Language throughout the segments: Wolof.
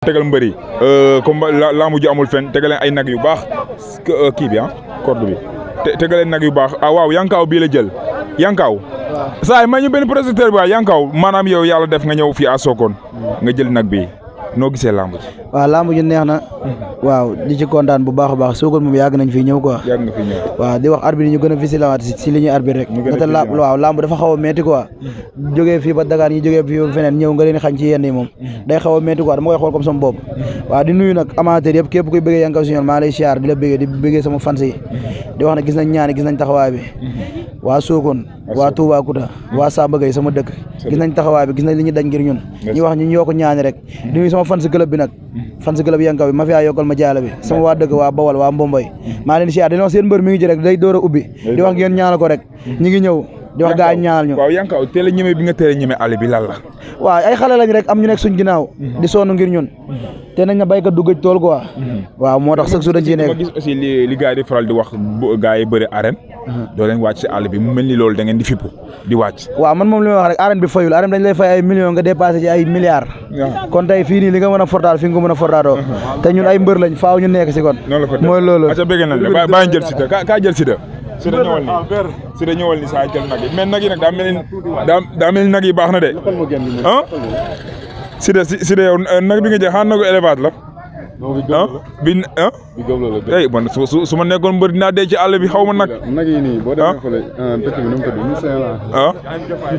tegal mbëri comme laamu ju amul fen tegaleen ay nag yu baax kii bi corde bi tegaleen nag yu baax waaw yankaaw bii la jël yankaaw saa may ñu benn producteur bi yankaaw maanaam yow yàlla def nga ñëw fii à Sokone nga jël nag bi noo gisee lamb ji. waaw lamb ji neex na. waaw di ci kontaan bu baax a baax Sokone moom yàgg nañ fi ñëw quoi. yàgg nga fi ñëw. waaw di wax arbitre ñu gën a vigilant si li ñuy arbitre rek. waaw lamb dafa xaw a metti quoi. jógee fii ba Dakar ñi jógee fii ba feneen ñëw nga leen xañ ci yenn yi moom. day xaw a metti quoi dama koy xool comme sama bopp. waaw di nuyu nag amateur yëpp képp kuy bëggee Yankaw Junior maa lay siyaar di la bëggee di bëggee sama fans yi di wax ne gis nañ ñaani gis nañ taxawaay bi waa Sokone waa Toubacouta waa Samba Gueye sama dëkk gis nañ taxawaay bi gis nañ li ñu dañ ngir ñun ñu wax ñu yokk ñaani rek di nuyu sama fans club bi nag fans club Yankaw bi ma fiyaa yokkal ma jaala bi sama waa dëkk waa Bawol waa Mbomboy maa leen siyaar di wax seen mbër mi ngi ci rek day door a ubbi di wax ngeen ñaanal ko rek ñi ngi ñëw di wax gaa ñaanal ñu waaw Yankaw teel a ñeme bi nga teel a ñeme àll bi lan la waaw ay xale lañ rek am ñu nekk suñ ginnaaw di sonn ngir ñun te nañ na béykat du gëj tool quoi waaw moo tax chaque jour dañ ciy nekk ma gis aussi li gars yi di faral di wax gars yi bëri arène doo leen wàcc si àll bi mu mel ni loolu da ngeen di fippu di wàcc waaw man moom li may wax rek arène bi fayul arène dañ lay fay ay millions nga dépassé ci ay milliards kon tey fii nii li nga mën a fortaal fi nga ko mën a fortaatoo te ñun ay mbër lañ faaw ñu nekk si kon mooy loolu aca bëgg nañ la bàyyi jël Siteu kaa jël Siteu Siteu ñëwal ni Siteu ñëwal ni saa jël nag yi mais nag yi nag daa mel ni nag yi baax na de Siteu yow nag bi nga jël xanaa nagu élevage la bi man su ma nekkoon mbër dinaa dee ci àll bi xaw ma nag yi nii boo demee fële dëkk bi nu mu tudd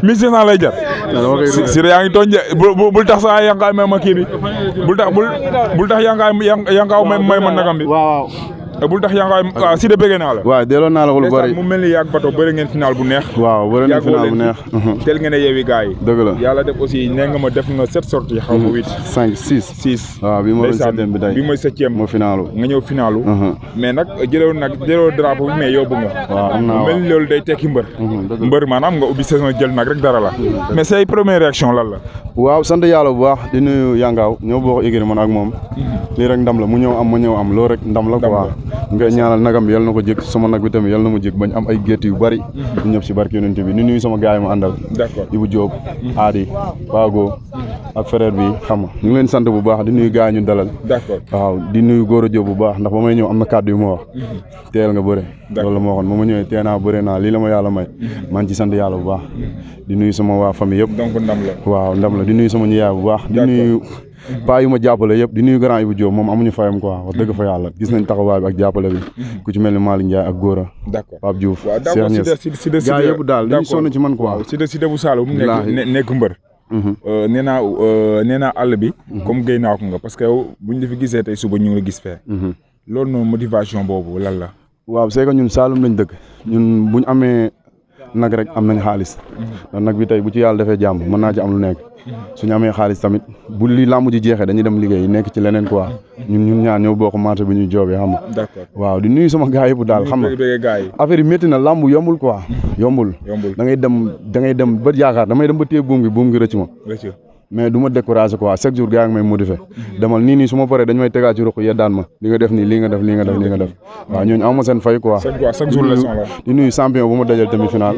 1500 lay jar Siteu yaa ngi tooñ de bul tax sa yankaay may ma kii bi bul tax yankaaw may ma nagam bi waaw bul tax yankaay Siteu bëgg naa la waaw delloo naa la ko lu bari mu mel ni yaag bato bëri ngeen final bu neex waaw bëri na final bu neex tel ngeen a yeewi gars yi dëgg la yàlla def aussi nee nga ma def nga 7 sorties xaw ma 8 5 6 waaw bi mooy 7e bi tey bi mooy 7e moo finalu nga ñëw finalu mais nag jëloo drapeau bi mais yóbbu nga waaw am naa mel ni loolu day tekki mbër maanaam nga ubbi saison jël nag rek dara la mais say première réaction lan la waaw sant yàlla bu baax di nuyu Yankaw ñoo bokk igri man ak moom lii rek ndam la mu ñëw am ma ñëw am loolu rek ndam la quoi nga ñaanal nagam bi yal na ko jëkk sama nag bi tamit yal na ma jëkk bañ am ay gétt yu bari ñu ñëpp si barke yonent bi ni nuyu sama gaay yi ma àndal Ibou Diop Adi Pago ak frère bi xam nga ñu ngi leen sant bu baax di nuyu gaay ñu dalal waaw di nuyu Gora Diop bu baax ndax ba may ñëw am na kàddu yu ma wax teel nga bëre loolu la ma waxoon ba ma ñëwee tee naa bëre naa lii la ma yàlla may maa ngi ci sant yàlla bu baax di nuyu sama waa famille yëpp donc ndam la waaw ndam la di nuyu sama ñiyaay bu baax di nuyu paa yu ma jàppale yëpp di nuyu grand Ibou Diop moom amuñu fayam quoi wax dëgg fa yàlla gis nañ taxawaay bi ak jàppale bi ku ci mel ni Malick Ndiaye ak Gora Pape Diouf Cheikh Niass gaa yëpp daal dañu sonn ci man quoi Siteu bu Saloum nekk mbër nee naa àll bi comme géy naa ko nga parce que yow buñ la fi gisee tey suba ñu ngi la gis fee loolu noonu motivation boobu lan la waaw c'est que ñun Saloum lañ dëkk ñun buñ amee nag rek am nañ xaalis ndax nag bi tey bu ci yàlla defee jàmm mën naa ci am lu nekk suñu amee xaalis tamit bu li làmb ji jeexee dañuy dem liggéey nekk ci leneen quoi ñun ñaar ñëw bokk marché bi ñuy joobee xam nga d'accord waaw di nuyu sama gars yëpp daal xam nga affaire yi métti na làmb yombul quoi yombul da ngay dem ba yaakaar damay dem ba téye buum gi rëcc ma mais du ma découragé quoi chaque jour gars ngi may motiver demal nii su ma paree dañ may tegaat ci ruq yeddaan ma li nga def nii lii nga def waaw ñooñu am ma seen fay quoi di nuyu champion bu ma dajal tamit final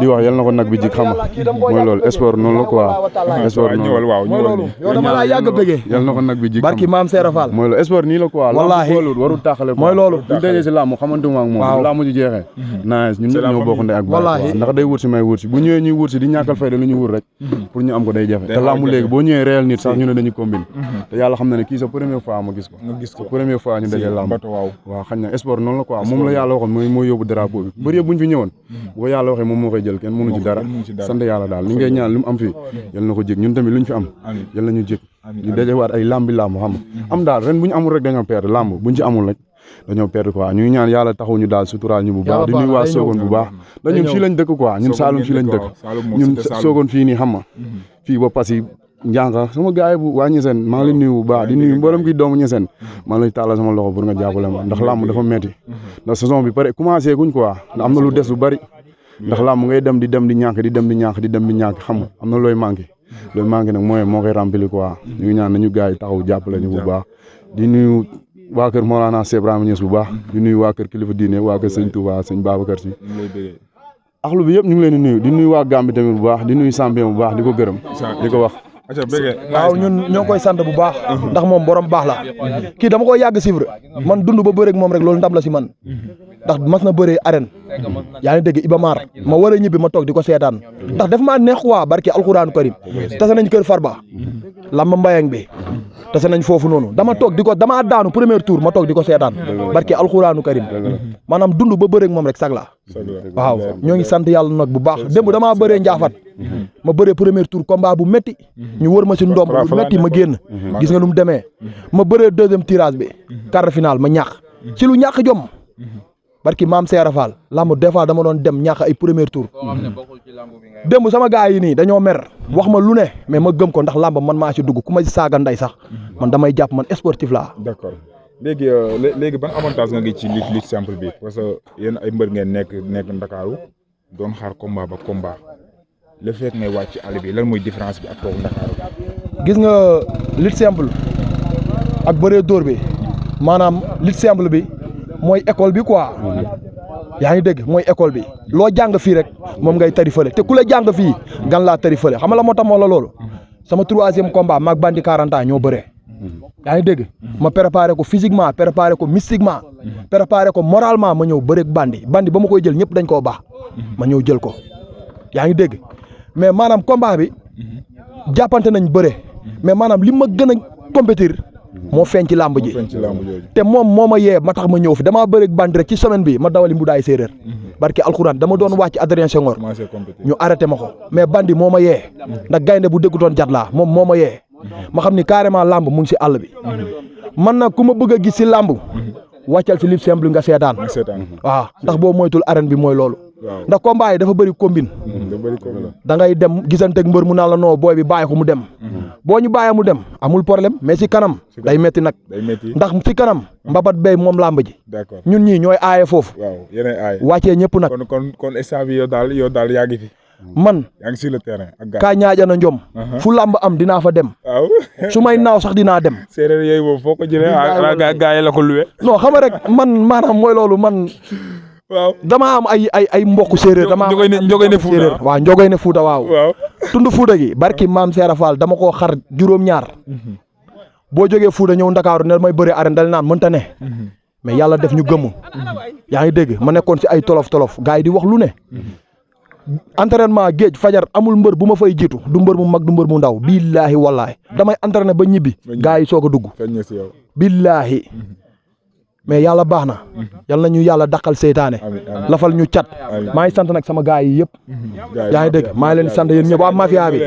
di wax yal na ko nag bi jik xam nga mooy loolu sport noonu la quoi sport noonu yow dama laa yàgg bëggee yal na ko nag bi jik barki maam Seera Fall mooy loolu sport nii la quoi wallaahi warul tàqale mooy loolu buñ dajee si làmb xamante ak moom làmb ji jeexee nice ñun ñëpp ñoo bokk ndey ak baay ndax day wut si may wut si bu ñëwee ñuy wut si di ñàkkal fayda lu ñu wut rek pour ñu am ko day jafe léegi boo ñëwee réel nit sax ñu ne dañuy combine te yàlla xam na ne kii sa première fois ma gis ko première fois ñu dajee làmb waaw xañ na sport noonu la quoi moom la yàlla waxoon mooy yóbbu drapeau bi bëri yëpp buñ fi ñëwoon bu ko yàlla waxee moom moo koy jël kenn mënu ci dara sant yàlla daal li ngay ñaan li mu am fii yal na ko jég ñun tamit luñ fi am yal na ñu jég ñu dajewaat ay làmb xam am daal ren bu ñu amul rek dañoo perdre làmb buñ ci amul rek dañoo perdre quoi ñu ngi ñaan yàlla taxaw ñu daal suturaal ñu bu baax di nuyu waa Sokone bu baax da ñun fii lañ dëkk quoi ñun Saloum fii lañ dëkk ñun Sokone fii nii xam nga fii ba Passy Ndianka sama gars yi bu waa Niassène maa ngi lay nuyu bu baax di nuyu mboolem kii doomu Niassène maa ngi lay tàllal sama loxo pour nga jàppale ma ndax làmb dafa metti ndax saison bi pare commencé guñ quoi ndax am na lu des lu bari ndax làmb ngay dem di ñàkk xam nga am na looy manqué nag mooy moo koy remplir quoi ñu ngi ñaan nañu gars yi taxaw jàppale ñu bu baax di nuyu waa kër Mawlana Cheikh Ibrahima Niass bu baax di nuyu waa kër kilifa diine waa kër sëñ Touba sëñ Babacar Si axlu bi yëpp ñu ngi leen di nuyu waa Gambie tamit bu baax di nuyu champion bu baax di ko gërëm di ko wax waaw ñun ñoo koy sant bu baax ndax moom borom baax la kii dama koy yàgg suivre man dund ba bëreeg moom rek loolu ndam la si man ndax mas na bëree arène yaa ngi dégg Iba Mar ma war a ñibbi ma toog di ko seetaan ndax def maa neex quoi barki alxuraanu karim tase nañ kër Farba lamba mbayang bi tase nañ foofu noonu dama toog damaa daanu premier tour ma toog di ko seetaan barki alxuraanu karim maanaam dund ba bëreeg moom rek sag la waaw ñoo ngi sant yàlla nag bu baax démb damaa bëree njaafat ma bëree premier tour combat bu métti ñu wër ma si ndomb bu métti ma génn gis nga lu mu demee ma bëree deuxième tirage bi quart de finale ma ñàkk ci lu ñàkk jom barki maam Seera Fall lamb des fois dama doon dem ñàkk ay premier tour démb sama gars yi nii dañoo mer wax ma lu ne mais ma gëm ko ndax lamb man maa ci dugg ku ma si saaga nday sax man damay jàpp man sportif laa. d'accord léegi ban avantage nga gis ci lutte simple bi parce que yéen ay mbër ngeen nekk Ndakaaru doon xaar combat ba combat le fait ngay wàcc ci àll bi lan mooy différence bi ak toog Ndakaaru. gis nga lutte simple ak bëree dóor bi maanaam lutte simple bi mooy école bi quoi yaa ngi dégg mooy école bi loo jàng fii rek moom ngay tari fële te ku la jàng fii gan laa tari fële xam nga la moo tax moo la loolu sama 3e combat maag bandi 40 ans ñoo bëree yaa ngi dégg ma préparé ko physiquement préparé ko mystiquement préparé ko moralement ma ñëw bëreeg bandi ba ma koy jël ñëpp dañ koo baax ma ñëw jël ko yaa ngi dégg mais maanaam combat bi jàppante nañ bëre mais maanaam li ma gën a compétir moo feeñ ci làmb ji te moom moo ma yee ma tax ma ñëw fi damaa bëreeg bandi rek ci semaine bi ma dawali mbudaay séeréer barki alxuraan dama doon wàcc Adrien Senghor ñu arrêté ma ko mais bandi moo ma yee ndax gaynde bu déggutoon jat laa moom moo ma yee ma xam ni carrément làmb mu ngi si àll bi man nag ku ma bëgg a gis si làmb wàccal si lutte simple nga seetaan waaw ndax boo moytul arène bi mooy loolu ndax combat yi dafa bëri combine da ngay dem gisanteeg mbër mu naan la noo booy bi bàyyi ko mu dem boo ñu bàyyee mu dem amul problème mais si kanam day metti nag ndax si kanam mbabat bay moom làmb ji ñun ñii ñooy aaye foofu wàccee ñëpp nag kon instant bi yow daal yaa ngi fi man yaa ngi sur le terrain ak kaa ñaajana njom fu làmb am dinaa fa dem su may naaw sax dinaa dem séeréer yooyu boobu foo ko jëlee gaa yi la ko luwe non xam nga rek man maanaam mooy loolu man waaw damaa am ay mbokk séeréer dama njogoy ne Fuuta waaw njogoy ne Fuuta waaw tund Fuuta gi barki maam Seera Fall dama koo xar juróom-ñaar boo jógee Fuuta ñëw Ndakaaru ne may bëri arène dal naan mënta ne mais yàlla def ñu gëmm yaa ngi dégg ma nekkoon si ay tolof gars yi di wax lu ne entraînement géej fajar amul mbër bu ma fay jiitu du mbër mu mag du mbër mu ndaw billaahi wallaahi damay entraîné ba ñibbi gars yi soog a dugg billaahi mais yàlla baax na yal na ñu yàlla daqal seytaane lafal ñu cat maa ngi sant nag sama gars yi yëpp yaa ngi dégg maa ngi leen di sant yéen ñëpp waa mafia bi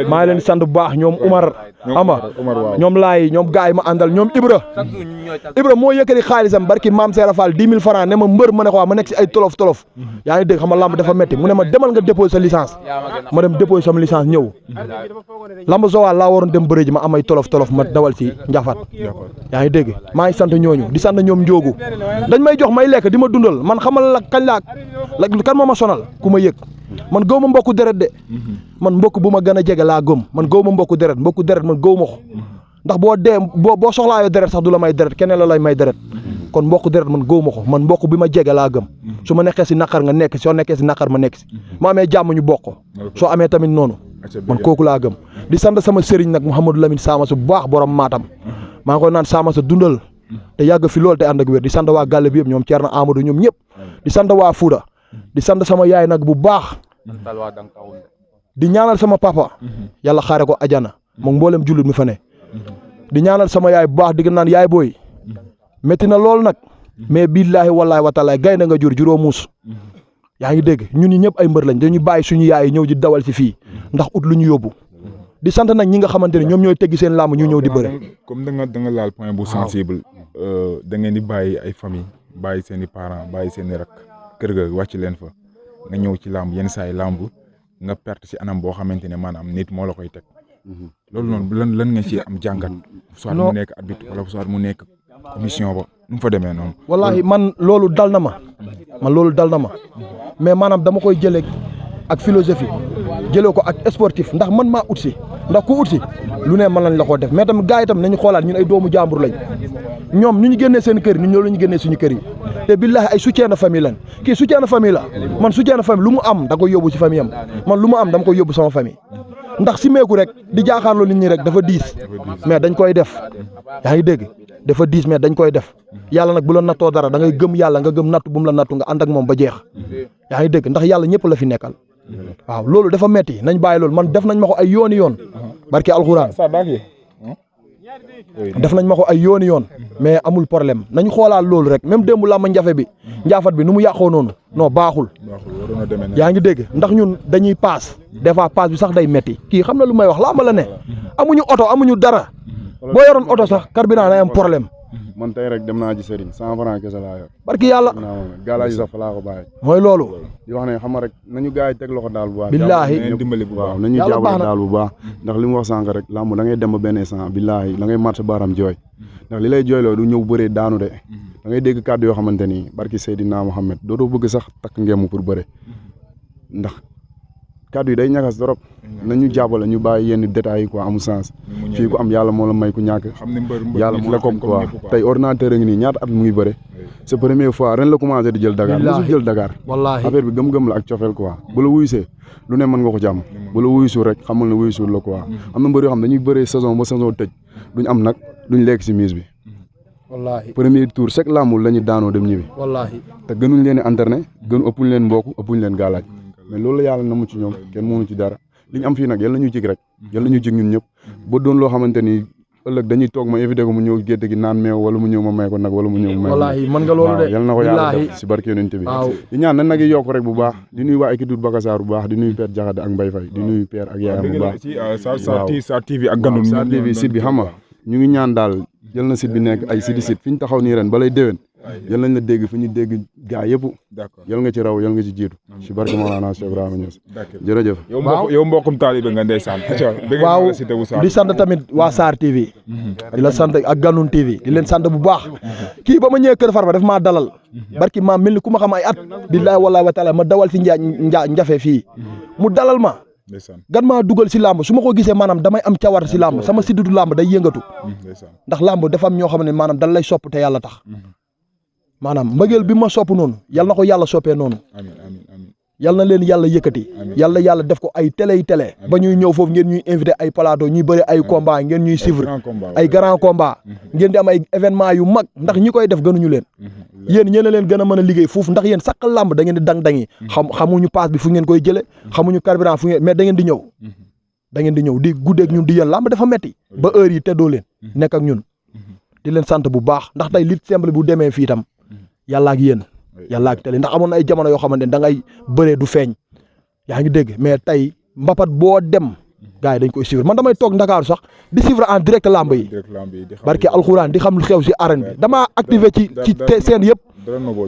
maa ngi leen di sant bu baax ñoom Umar ama ñoom laay ñoom gars yi ma àndal ñoom Ibra moo yëkkati xaalisam barki maam Seera Fall 10 000 francs ne ma mbër ma ne ko waa ma nekk si ay tolof yaa ngi dégg xam nga lamb dafa metti mu ne ma demal nga déposé sa licence ma dem déposé sama licence ñëw lamb Joal laa waroon dem bëre ji ma am ay tolof ma dawal si Njafat yaa ngi dégg maa ngi sant ñooñu di sant ñoom Njoogu dañ may jox may lekk di ma dundal man xamal la kañ laa kan moo ma sonal ku ma yëg man gëw ma mbokku deret de man mbokk bu ma gën a jege laa gëm man gëw ma mbokku deret man gëw ma ko ndax boo dee boo soxlaayoo deret sax du la may deret keneen la lay may deret kon mbokku deret man gëw ma ko man mbokk bi ma jege laa gëm su ma nekkee si naqar nga nekk soo nekkee si naqar ma nekk si ma amee jàmm ñu bokk soo amee tamit noonu man kooku laa gëm di sant sama sëriñ nag Mouhamadou Lamine Samassa bu baax borom Matam maa ngi koy naan Samassa dundal te yàgg fi loolu te ànd ak wér di sant waa gàlle bi yëpp ñoom Thierno Amadou ñoom ñëpp di sant waa Fouta di sant sama yaay nag bu baax di ñaanal sama papa yàlla xaare ko ajana moom mboolem jullit mi fa ne di ñaanal sama yaay bu baax di naan yaay booy métti na lool nag mais billaahi wallaahi wa taala gaynde nga juróom muus yaa ngi dégg ñun ñi ñëpp ay mbër lañ dañuy bàyyi suñu yaay ñëw di dawal si fii ndax ut lu ñu yóbbu di sant nag ñi nga xamante ne ñoom ñooy teggi seen làmb ñu ñëw di bëre. comme da nga laal point bu sensible da ngeen di bàyyi ay famille bàyyi seen i parents bàyyi seen i rak kër ga wàcc leen fa nga ñëw ci làmb yenn saa yi làmb nga perte si anam boo xamante ne maanaam nit moo la koy teg loolu noonu lan nga ci am jàngat. soit mu nekk arbitre wala soit mu nekk commission ba nu mu fa demee noonu. wallahi man loolu dal na ma mais maanaam dama koy jëlee ak philosophie jëlee ko ak sportif ndax man maa ut si ndax ku ut si lu ne mën nañ la koo def mais tamit gars yi tam nañu xoolaat ñun ay doomu jàmbur lañ ñoom ñu génnee seen kër ñun ñoo la ñu génnee suñu kër yi te billahi ay soutien de famille lañ kii soutien de famille la man soutien de famille lu mu am da koy yóbbu ci famille am man lu mu am dama koy yóbbu sama famille ndax si meeku rek di jaaxaarloo nit ñi rek dafa diis mais dañ koy def yaa ngi dégg dafa diis mais dañ koy def yàlla nag bu la nattoo dara da ngay gëm yàlla nga gëm nattu bu mu la nattu nga ànd ak moom ba jeex yaa ngi dégg ndax yàlla ñëpp la fi nekkal waaw loolu dafa metti nañ bàyyi loolu man def nañ ma ko ay yooni yoon barke alxuraan def nañ ma ko ay yooni yoon mais amul problème nañ xoolaal loolu rek même démb làmb njaafat bi nu mu yàqoo noonu non baaxul yaa ngi dégg ndax ñun dañuy paas des fois paas bi sax day metti kii xam na lu may wax làmb la ne amuñu oto amuñu dara boo yoroon oto sax carburant day am problème man tey rek dem naa ci Serigne 100 francs kese laa yor barki yàlla gaalaa yi sax fa laa ko bàyyi mooy loolu di wax ne xam nga rek nañu gars yi teg loxo daal bu baax billaahi dimbali bu baax nañu jàppale daal bu baax ndax li mu wax sànq rek lamb da ngay dem ba benn instant billaahi da ngay marché baaram jooy ndax li lay jooyloo du ñëw bëree daanu de da ngay dégg kàddu yoo xamante ni barki Seydina Mohamed dootoo bëgg sax takk ngeemu pour bëre ndax kàddu yi day ñagas trop nañu jàppale ñu bàyyi yenn détails yi quoi amul sens fii ku am yàlla moo la may ku ñàkk yàlla moo la comme quoi tey ordinateur a ngi nii ñaata at mu ngi bëre c'est première fois ren la commencé di jël Dakar mosul jël Dakar wallaahi affaire bi gëm-gëm la ak cofeel quoi bu la wuyusee lu ne mën nga ko jàmm bu la wuyusul rek xamul ne wuyusul la quoi am na mbër yoo xam dañuy bëree saison ba saison tëj duñ am nag duñ lekk si mise bi wallaahi premier tour chaque làmbul la ñu daanoo dem ñibbi wallaahi te gënuñ leen internet gënu ëppuñ leen mbokk ëppuñ leen gaalaaj mais loolu la yàlla namu ci ñoom kenn mënu ci dara li ñu am fii nag yal na ñu jig rek yal na ñu jig ñun ñëpp ba doon loo xamante ni ëllëg dañuy toog ma invité ko mu ñëw gétt gi naan meew wala mu ñëw ma may ko nag wala mu ñëw ma may wallaahi mën nga loolu de yal na ko yàlla def si barke yonent bi di ñaan na nag yi yokk rek bu baax di nuyu waa équipe Bakassar bu baax di nuyu Père Diakhaté ak Mbaye Faye di nuyu Père ak yaayam bu baax Sa TV ak Gandoul Sa TV site bi xam nga ñu ngi ñaan daal yal na site bi nekk ay site fi ñu taxaw nii ren balay déwén yal nañ la dégg fi ñu dégg gaa yëpp yal nga ci raw yal nga ci jiitu si barke Mawlana Cheikh Ibrahima Niass jërëjëf yow mbokkum taalibe nga ndeysaan waaw di sant tamit waa Sarr TV di la sant ak Gandoul TV di leen sant bu baax kii ba ma ñëwee Kër Farba daf maa dalal barki maa mel ni ku ma xam ay at billaahi wallaahi wa taala ma dawal fi njafe fii mu dalal ma gan maa dugal si làmb su ma ko gisee maanaam damay am cawar si làmb sama sidditu làmb day yëngatu ndax làmb dafa am ñoo xam ne maanaam dan lay sopp te yàlla tax maanaam mbëggeel bi ma sopp noonu yal na ko yàlla soppee noonu yal na leen yàlla yëkkati yàlla def ko ay télé ba ñuy ñëw foofu ngeen ñuy invité ay plateau ñuy bëri ay combat ngeen ñuy suivre ay grand combat ngeen di am ay événement yu mag ndax ñi koy def gënuñu leen yéen ñeena leen gën a mën a liggéey foofu ndax yéen sakk làmb da ngeen di dang-dangi xamuñu paas bi fu ngeen koy jële xamuñu carburant fu ngeen mais da ngeen di ñëw di guddeeg ñun di yéen làmb dafa metti ba heure yi teddoo leen nekk ak ñun di leen sant bu baax ndax tey lit simple bu demee fii tam yàlla ak yéen yàlla ak télé ndax amoon na ay jamono yoo xamante ne da ngay bëree du feeñ yaa ngi dégg mais tey mbapat boo dem gars yi dañ koy suivre man damay toog Ndakaaru sax di suivre en direct lamb yi barke alxuraan di xam lu xew si arène bi damaa activé ci seen yëpp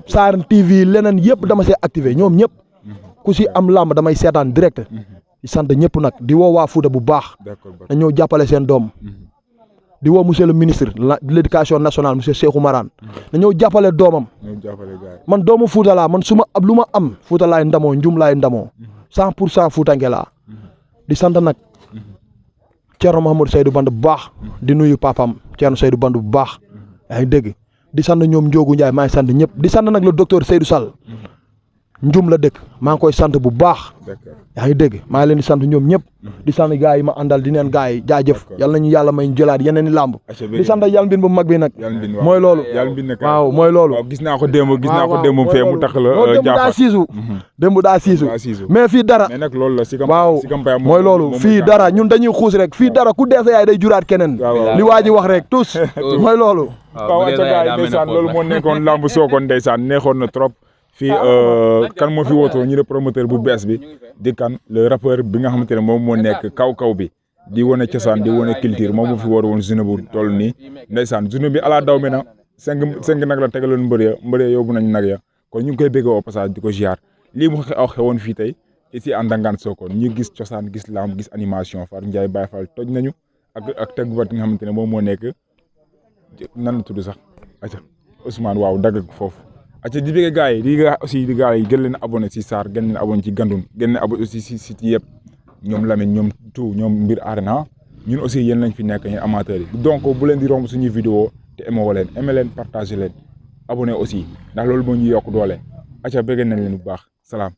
Sarr TV leneen yëpp dama see activé ñoom ñëpp ku si am lamb damay seetaan direct di sant ñëpp nag di woo waa Fouta bu baax na ñëw jàppale seen doom di woo monsieur le ministre de l'éducation nationale monsieur Cheikhou Marane na ñëw jàppale doomam man doomu Fouta laa man su ma ab lu ma am Fouta laay ndamoo njum laay ndamoo 100% Foutanké laa di sant nag Thierno Mahamadou Seydou Band bu baax di nuyu papam Thierno Seydou Band bu baax yaa ngi dégg di sant ñoom Ndiogou Ndiaye maa ngi sant ñëpp di sant nag le docteur Seydou Sall njum la dëkk maa ngi koy sant bu baax yaa ngi dégg maa ngi leen di sant ñoom ñëpp di sant gars yi ma àndal di neen gars yi jaajëf yal nañu yàlla may jëlaat yeneen i làmb di sant yàlla mbin bu mag bi nag mooy loolu waaw mooy loolu gis naa ko démb fee mu tax la démb daa siisu mais fii dara waaw mooy loolu fii dara ñun dañuy xuus rek fii dara ku dee sa yaay day juraat keneen li waa ji wax rek tous mooy loolu waaw acca gars yi ndeysaan loolu moo nekkoon làmb Sokone ndeysaan neexoon na trop fii kan moo fi wootoo ñu ne promoteur bu bees bi di kan le rappeur bi nga xamante ne moom moo nekk kaw bi di wane cosaan di wane culture moom moo fi woote woon journée bu toll nii ndeysaan journée bi ala daw me na cinq nag la tegaloon mbër ya yóbbu nañ nag ya kon ñu ngi koy bëgg au passage di ko ziar lii mu xewoon fii tey ici à Ndangaan Sokone ñu gis cosaan gis lamb gis animation Far Ndiaye Baye Fall toj nañu ak tegubat nga xamante ne moom moo nekk nan la tudd sax acca Ousmane waaw dagg ko foofu acca di bëgg gars yi di nga aussi di gars yi gën leen abonné si Sarr gën leen abonné ci Gandoul gën leen abonné aussi si site yëpp ñoom Lamine ñoom tout ñoom mbir arena ñun aussi yéen lañ fi nekk yéen amateurs yi donc bu leen di romb suñuy vidéo te aimé leen partagé leen abonné aussi ndax loolu moo ñuy yokk doole acca bëgg nañ leen bu baax salaam